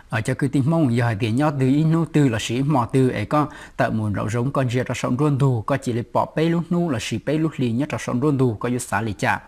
Cov kwv tij Hmoob, yog hais tias nyob twg ib hnub twg lossis ib hmo twg es koj tawm mus nraum zoov koj ntsia rau saum nruab ntug, koj cia li pom peb lub hnub lossis peb lub hli nyob rau saum nruab ntug, koj yuav xav li cas?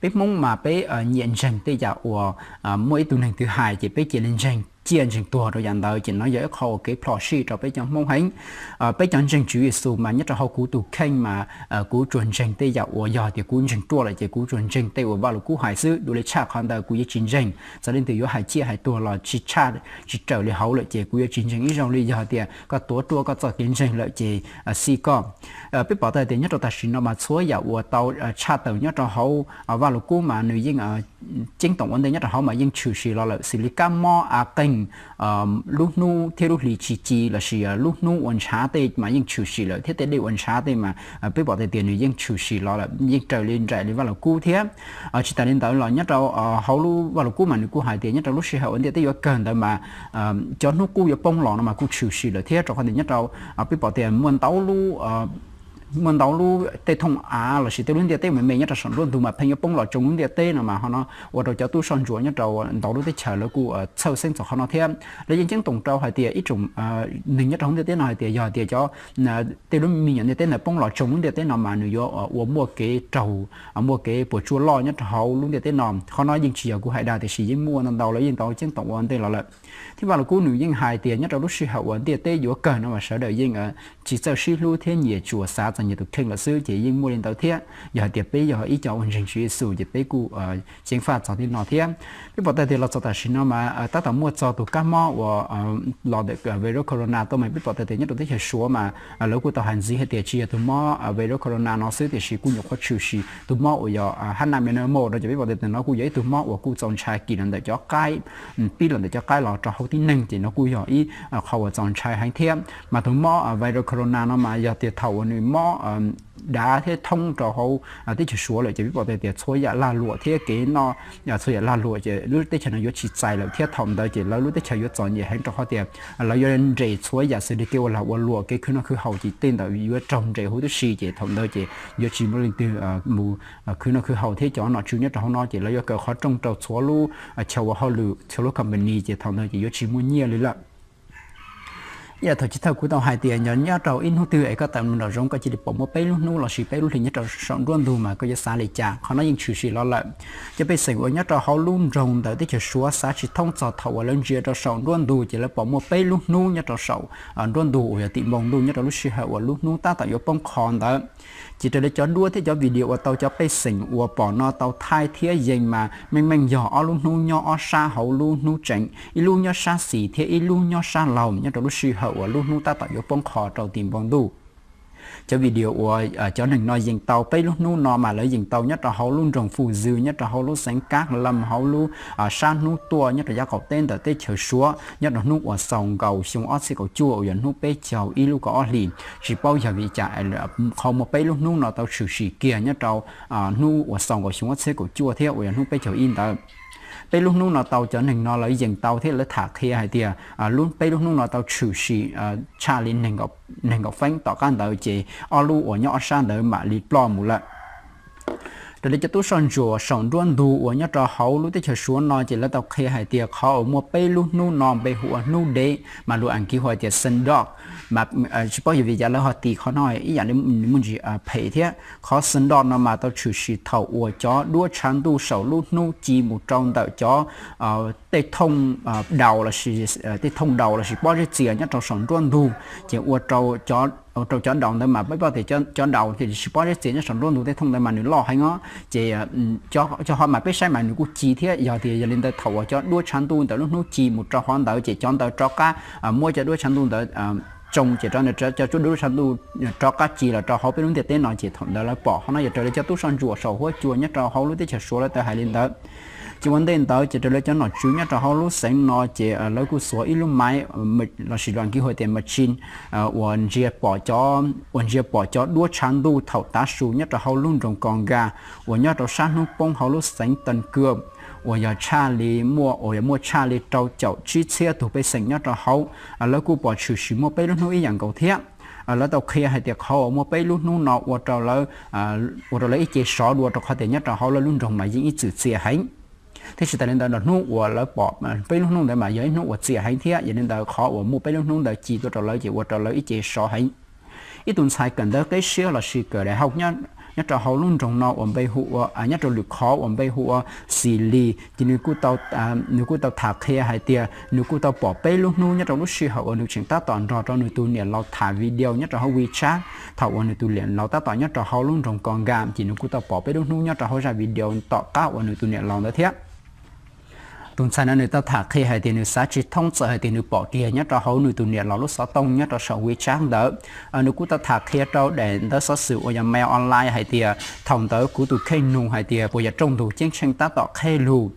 Peb Hmoob mas peb nyiam ntseeg tej yam uas muaj ib tug neeg twg hais ces peb cia li ntseeg ciaj ntseeg tuag rau yam ntawd, ces no yog ib qho uas kev plhom sij rau peb cov Hmoob heev. Peb cov ntseeg Tswv Yexus mas nyob rau hauv kuv tus kheej mas kuv tsuas ntseeg tej yam uas yog tias kuv ntseeg ruaj lawm ces kuv tsuas ntseeg tej uas Vaj Lug Kub hais xwb. Dua li tshaj qhov ntawd kuv yuav tsis ntseeg, txawm leej twg yuav hais ciaj hais tuag los tsis tshaj, tsis raws li hauv lawm ces kuv yuav tsis ntseeg ib zaug li. Yog tias koj tuav ruaj koj txoj kev ntseeg lawm ces xij koj. Peb pom tau tias nyob rau tam sim no mas txhua yam uas tau tshaj tawm nyob rau hauv Vaj Lug Kub mas nws yeej ceeb toom ua ntej nyob rau hauv mas yeej tshwm sim los lawm, xws li kab mob, av qeeg, lub hnub thiab lub hli tsis ci lossis lub hnub ua ntshav tej mas yeej tshwm sim lawm, thiab tej dej ua ntshav tej mas peb pom tau tias nws yeej tshwm sim los lawm, yeej raws li nraim li Vaj Lug Kub thiab. Tsis tas li ntawd los nyob rau hauv lub Vaj Lug Kub mas nws kuj hais tias nyob rau lub sij hawm uas ntiaj teb yuav kawg ntawd mas cov hnub qub yuav poob los no mas kuj tshwm sim lawm thiab, rau qhov tias nyob rau, peb pom tias muaj ntau lub muaj ntau lub tej thooj av lossis tej lub ntiaj teb me me nyob rau saum nruab ntug mas pheej yuav poob los tsoo lub ntiaj teb no mas ho no ua rau cov tub soj ntsuam nyob rau ntau lub teb chaws lawv kuj txhawj xeeb txog qhov no thiab. Lawv yeej ceeb toom rau hais tias ib tsoom neeg nyob rau hauv ntiaj teb no hais tias yog tias cov tej lub me nyuam ntiaj teb ntawd poob los tsoo lub ntiaj teb no mas nws yuav ua muaj kev raug, muaj kev puas tsuaj loj nyob rau hauv lub ntiaj teb no. Qhov no yeej tsis yog kuv hais dag, tiam sis yeej muaj ntau ntau lawv yeej tau ceeb toom ua ntej los lawm. Thiab Vaj Lug Kub nws yeej hais tias nyob rau lub sij hawm uas ntiaj teb yuav kawg no mas sawv daws yeej tsis txawj sib hlub thiab nyias tsuas xav txog nyias tus kheej lawm xwb, ces yeej muaj li ntawd thiab. Yog hais tias peb yog ib co uas ntseeg Tswv Yexus ces peb kuj ceev faj txog tej no thiab. Peb pom tau tias los txog tam sim no mas tab tom muaj txog tus kab mob uas los ntawm virus corona tuaj mas peb pom tau tias nyob rau teb chaws Suav mas lawv kuj tau hais ntxiv hais tias tsis yog tus mob virus corona no xwb, tiam sis kuj nyuam qhuav tshwm sim tus mob uas yog H năm N một no, ces peb pom tau tias no kuj yog ib tug mob uas kuj txaus ntshai kis los ntawm cov qaib, pib los ntawm cov qaib los rau hauv tib neeg, ces no kuj yog ib qho uas txaus ntshai heev thiab. Mas tus mob virus corona no mas yog tias thaum uas nws mob dav thiab thoob rau hauv teb chaws Suav lawm ces peb pom tau tias txhua yam lag luam thiab kev noj, txhua yam lag luam ces lub teb chaws no yuav tsis txais lawm thiab. Thaum ntawd ces lawv lub teb chaws yuav txom nyem heev rau qhov tias lawv yuav nres txhua yam xws li kev ua lag ua luam, kev khwv noj khwv haus, ces tej ntawd yuav raug nres huv tib si, ces thaum ntawd ces yuav tsis muaj leej twg mus khwv noj khwv haus thiab cov nom tswv nyob rau hauv no ces lawv yuav kaw qhov rooj rau txhua lub chaw ua hauj lwm, txhua lub company, ces thaum ntawd ces yuav tsis muaj nyiaj li lawm. Ib yam thaum chiv thawj kuv tau hais tias nyob rau ib hnub twg es koj tawm mus nraum zoov koj cia li pom muaj peb lub hnub lossis peb lub hli nyob rau saum nruab ntug mas koj yuav xav li cas, qhov no yeej tshwm sim los lawm. Cov pej xeem uas nyob rau hauv lub nroog ntawm teb chaws Suav xav tsis thoob txog thaum uas lawv ntsia rau saum nruab ntug ces lawv pom muaj peb lub hnub nyob rau saum nruab ntug uas yog tim npoo ntuj nyob rau lub sij hawm uas lub hnub tab tom yuav poob qho ntawd. Ces raws li cov duab thiab cov video uas tau cov pej xeem uas pom no tau thaij thiab yees mas meej meej yog ob lub hnub nyob ob sab hauv lub hnub tseem, ib lub nyob sab xis thiab ib lub nyob sab laug nyob rau lub sij hawm uas lub hnub tab tom yuav poob qho rau tim npoo ntuj. Cov video uas cov neeg no yees tau peb lub hnub no mas lawv yees tau nyob rau hauv lub nroog Fuj Zwm, nyob rau hauv lub xeev Kab Lam, hauv lub sab hnub tuaj nyob rau yav qaum teb ntawm teb chaws Suav, nyob rau hnub uas xaus nkaus xyoo ob txhiab kaum cuaj uas yog hnub peb caug ib lub kaum ob hlis. Tsis paub yog vim li cas qhov muaj peb lub hnub no tau tshwm sim kiag nyob rau hnub uas xaus nkaus xyoo ob txhiab kaum cuaj thiab uas yog hnub peb caug ib ntawd. Peb lub hnub no tau cov neeg no lawv yees tau thiab lawv tham qhia hais tias peb lub hnub no tau tshwm sim tshaj li nees nkaum feeb, tom qab ntawd ces ob lub uas nyob ob sab ntawd mam li ploj mus lawm. Raws li cov tub soj ntsuam saum nruab ntug uas nyob rau hauv lub teb chaws Suav no ces lawv tau qhia hais tias qhov uas muaj peb lub hnub no npe hu ua hnub dev mas lus Askiv hu tias sun dog. Tsis paub yog vim li cas lawv ho tis qhov no ib yam li muaj ntsis phem thiab. Qhov sun dog no mas tau tshwm sim thaum uas cov duab tshav ntuj saum lub hnub ci mus rau ntawm cov tej thooj daus lossis tej thooj daus lossis pob zeb txias nyob rau saum nruab ntug, ces ua rau cov daus ntawd mas peb paub tias cov daus thiaj tsis pob zeb txias nyob saum nruab ntug tej thooj ntawd mas nws loj heev os. Ces cov hov mas peb saib mas nws kuj ci thiab, yog tias yog li ntawd thaum uas cov duab tshav ntuj ntawm lub hnub ci mus rau hov ntawd ces cov ntawd rov qab muab cov duab tshav ntuj ntawd tsoo ces rov cov duab tshav ntuj rov qab ci los rau hauv peb lub ntiaj teb no ces thaum ntawd lawv pom. Qhov no yog raws li cov tub soj ntsuam saum huab cua nyob rau hauv lub teb chaws Suav lawv tau hais li ntawd. Ces ua ntej ntawd ces raws li cov nom tswv nyob rau hauv lub xeev no ces lawv kuj xuas ib lub maiv lossis lus Askiv hu tias machine uas ntsia pom cov, uas ntsia pom cov duab tshav ntuj thaum tav su nyob rau hauv lub nroog Kos Nkas uas nyob rau sab hnub poob hauv lub xeev Toj Kawm uas yog tshaj li muaj, uas yog muaj tshaj li rau caum tsib txhiab tus pej xeem nyob rau hauv. Lawv kuj pom tshwm sim muaj peb lub hnub ib yam nkaus thiab. Lawv tau qhia hais tias qhov uas muaj peb lub hnub no ua rau lawv, ua rau lawv ib ce sov dua rau qhov tias nyob rau hauv lawv lub nroog mas yeej ib txwm txias heev. Thiab tsis tas li ntawd, hnub uas lawv pom peb lub hnub ntawd mas yog ib hnub uas txias heev thiab, yog li ntawd qhov uas muaj peb lub hnub ntawd ci tuaj rau lawv ces ua rau lawv ib ce sov heev. Ib tug ntxhais kawm ntawv qib siab los sis kawm daim hauj nyob rau hauv lub nroog no uas npe hu ua, nyob rau lwm qhov uas npe hu ua Xis Lis ces nws kuj tau tham qhia hais tias nws kuj tau pom peb lub hnub nyob rau lub sij hawm uas nws tseem tab tom nrog rau nws tus niam laus tham video nyob rau hauv WeChat, thaum uas nws tus niam laus tab tom nyob rau hauv lub nroog Kos Nkas ces nws kuj tau pom peb lub hnub nyob rau hauv zaj video tom qab uas nws tus niam laus ntawd thiab. Tus ntxhais no nws tau tham qhia hais tias nws xav tsis thoob txawm hais tias nws pom kiag nyob rau hauv nws tus niam laus lub xov tooj nyob rau saum WeChat ntawd. Nws kuj tau tham qhia rau daim ntawv xov xwm uas yog Mail Online hais tias thaum ntawd kuv tus kheej nug hais tias puas yog rooj ntug ceeb tsheej tab tom qheb lug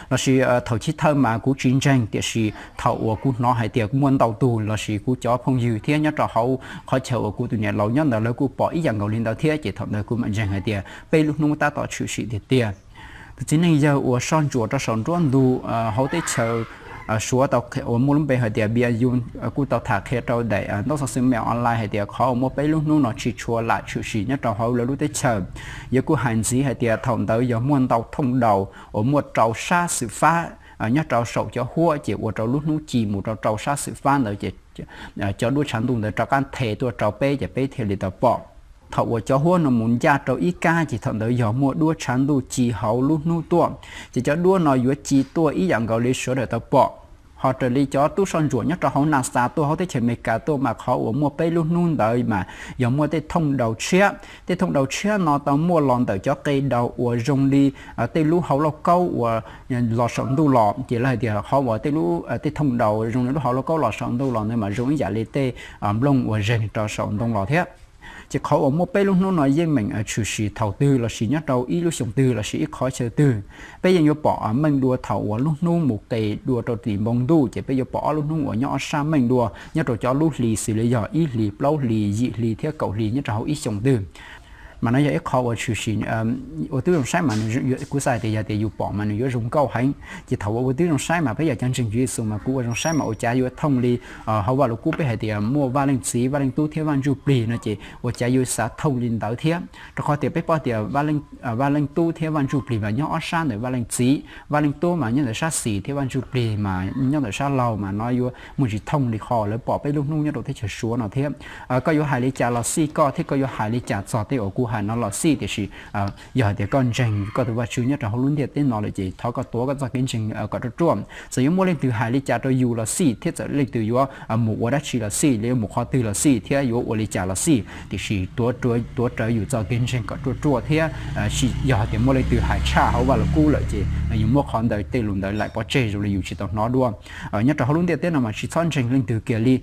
los sis thaum chiv thawj mas kuv tsis ntseeg, tiam sis thaum uas kuv hnov hais tias muaj ntau tug los sis kuv cov phooj ywg thiab nyob rau hauv qhov chaw uas kuv tus niam laus nyob ntawd lawv kuj pom ib yam nkaus li ntawd thiab, ces thaum ntawd kuv mam ntseeg hais tias peb lub hnub tab tom tshwm sim tiag tiag. Tus txiv neej yawg uas soj ntsuam rau saum nruab ntug hauv teb chaws Suav uas muaj lub npe hais tias Bia Yun kuj tau tham qhia rau daim ntaub xov xwm Mail Online hais tias qhov uas muaj peb lub hnub no tsis tshua lam tshwm sim nyob rau hauv lawv lub teb chaws. Yawg kuj hais ntxiv hais tias thaum ntawd yog muaj ntau thooj daus uas muaj rau sab xwm fab nyob rau saum cov huab ces ua rau lub hnub ci mus rau rau sab xwm fab ntawd ces cov duab tshav ntuj ntawd rov qab nthe tuaj rau peb ces peb thiaj li tau pom. Thaum uas cov huab no mus ncaj rau ib kab ces thaum ntawd yog muaj duab tshav ntuj ci hauv lub hnub tuaj, ces cov duab no yuav ci tuaj ib yam nkaus li sawv daws tau pom. Ho raws li cov tub soj ntsuam nyob rau hauv NASA tuaj hauv teb chaws Amelikas tuaj mas qhov uas muaj peb lub hnub ntawd mas yog muaj tej thooj daus tshiab. Tej thooj daus tshiab no tau muaj los ntawm cov qe daus uas zoo li tej lub hauv lauj kaub uas los saum ntuj los, ces lawv hais tias qhov uas tej lub, tej thooj daus zoo li lub hauv lauj kaub los saum ntuj los ntawd mas zoo ib yam li tej nplooj uas zeeg rau saum ntoo los thiab. Ces qhov uas muaj peb lub hnub no yeej meem tshwm sim thaum twg los sis nyob rau ib lub xyoo twg los sis ib qhov chaw twg, peb yeej yuav pom meej dua thaum uas lub hnub mus qes dua rau tim npoo ntuj ces peb yuav pom ob lub hnub uas nyob ob sab meej dua nyob rau cov lub hlis xws li yog ib hlis, plaub hlis, yim hlis thiab kaum hlis nyob rau hauv ib xyoo twg. Mas no yog ib qho uas tshwm sim ua tib zoo saib mas kuv xav hais tias yog tias yus pom mas nws yuav zoo nkauj heev. Ces thaum uas ua tib zoo saib mas peb yog cov ntseeg Tswv Yexus mas kuv ua zoo saib mas ua cas yuav thooj li hauv Vaj Lug Kub peb hais tias muaj Vaj Leej Txiv, Vaj Leej Tub thiab Vaj Ntsuj Plig no ces ua cas yuav xav thooj li ntawd thiab, rau qhov tias peb paub tias Vaj Leej Tub thiab Vaj Ntsuj Plig mas nyob ob sab ntawm Vaj Leej Txiv. Vaj Leej Tub mas nyob ntawm sab xis thiab Vaj Ntsuj Plig mas nyob ntawm sab laug, mas no yuav muaj tsis thooj li qhov lawv pom peb lub hnub nyob rau teb chaws Suav no thiab. Koj yuav hais li cas los xij koj thiab koj yuav hais li cas txog tej uas kuv hais no los xij, tiam sis yog hais tias koj ntseeg koj tus Vajtswv nyob rau hauv lub ntiaj teb no lawm ces thov koj tuav koj txoj kev ntseeg kom ruaj ruaj. Txawm yuav muaj leej twg hais li cas rau yus los xij thiab txawm leej twg yuav mus ua dab tsi los xij, yuav mus qhov twg los xij thiab yuav ua li cas los xij, tiam sis tuav rawv yus txoj kev ntseeg kom ruaj ruaj thiab. Yog hais tias muaj leej twg hais tshaj hauv Vaj Lug Kub lawm ces yus muab qhov ntawd tej lus ntawd laim pov tseg zoo li yus tsis tau hnov dua. Nyob rau hauv lub ntiaj teb no mas tsis txhob ntseeg leej twg kiag li.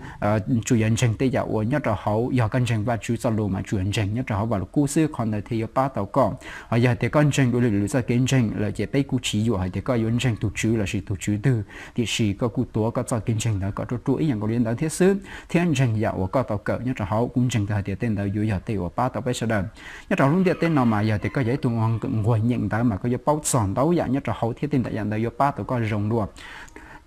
Tsuas yog ntseeg tej yam uas nyob rau hauv, yog koj ntseeg Vaj Tswv txoj lus mas tsuas yog ntseeg nyob rau hauv Vaj Lug Kub xwb, qhov ntawd thiaj yuav pab tau koj. Ho yog hais tias koj ntseeg dua li lwm lwm txoj kev ntseeg lawm ces peb kuj tsis yuam hais tias koj yuav ntseeg tus Tswv los sis tus Tswv twg, tiam sis koj kuj tuav koj txoj kev ntseeg ntawd kom ruaj ruaj ib yam nkaus li ntawd thiab xwb, thiab ntseeg yam uas koj tau kawm nyob rau hauv. Kuv ntseeg tau hais tias tej ntawd yuav yog tej uas pab tau peb sawv daws. Nyob rau hauv lub ntiaj teb no mas yog tias koj yog ib tug nquag nyeem ntawv mas koj yuav paub txog ntau yam nyob rau hauv thiab tej ntawm yam ntawd yuav pab tau koj zoo dua.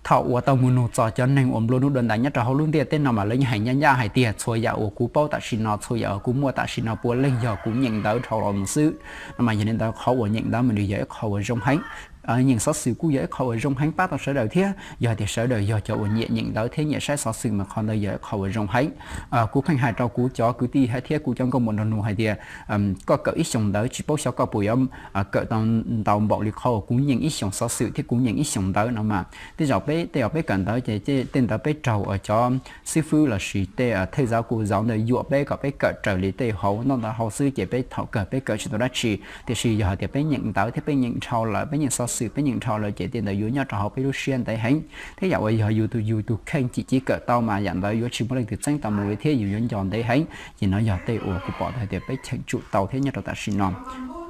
Thaum uas tau mus nug txog cov neeg uas nplua nuj dua ntais nyob rau hauv lub ntiaj teb no mas lawv yeej hais ncaj ncaj hais tias txhua yam uas kuv paub tam sim no, txhua yam uas kuv muaj tam sim no puav leej yog kuv nyeem ntawv dhau los mus xwb. No mas yog li ntawd qhov uas nyeem ntawv mas nws yog ib qho uas zoo heev. Nyeem xov xwm kuj yog ib qho uas zoo heev pab tau sawv daws thiab. Yog tias sawv daws yog cov uas nyiam nyeem ntawv thiab nyiam saib xov xwm mas qhov ntawd yog ib qho uas zoo heev. Kuv pheej hais rau kuv cov kwv tij thiab kuv cov nkauj muam nraug nus hais tias koj kawm ib xyoos ntawv tsis paub xyov koj puas yuav kawm tau ntau npaum li qhov uas kuv nyeem ib xyoos xov xwm thiab kuv nyeem ib xyoos ntawv no mas. Tej zaum peb, tej zaum peb kawm ntawv ces tej ntawd peb raug cov xib fwb lossis tej thawj zaub kuj zaub ntawd yuam peb kom peb kawm raws li tej hauv ntawv hauv xwb ces peb thaum kawg peb kawm tsis tau dab tsi. Tiam sis yog hais tias peb nyeem ntawv thiab peb nyeem dhau lawm, peb nyeem xov xwm peb nyeem dhau lawm ces tej ntawd yuav nyob rau hauv peb lub siab ntev heev. Thiab yam uas yog yus tus, yus tus kheej chim civ kawm tau mas yam ntawd yuav tsis muaj leej twg txeeb tau mus li thiab yus yuav nco ntev heev. Ces no yog tej uas kuv pom hais tias peb cheem tsum tau thiab nyob rau tam sim no.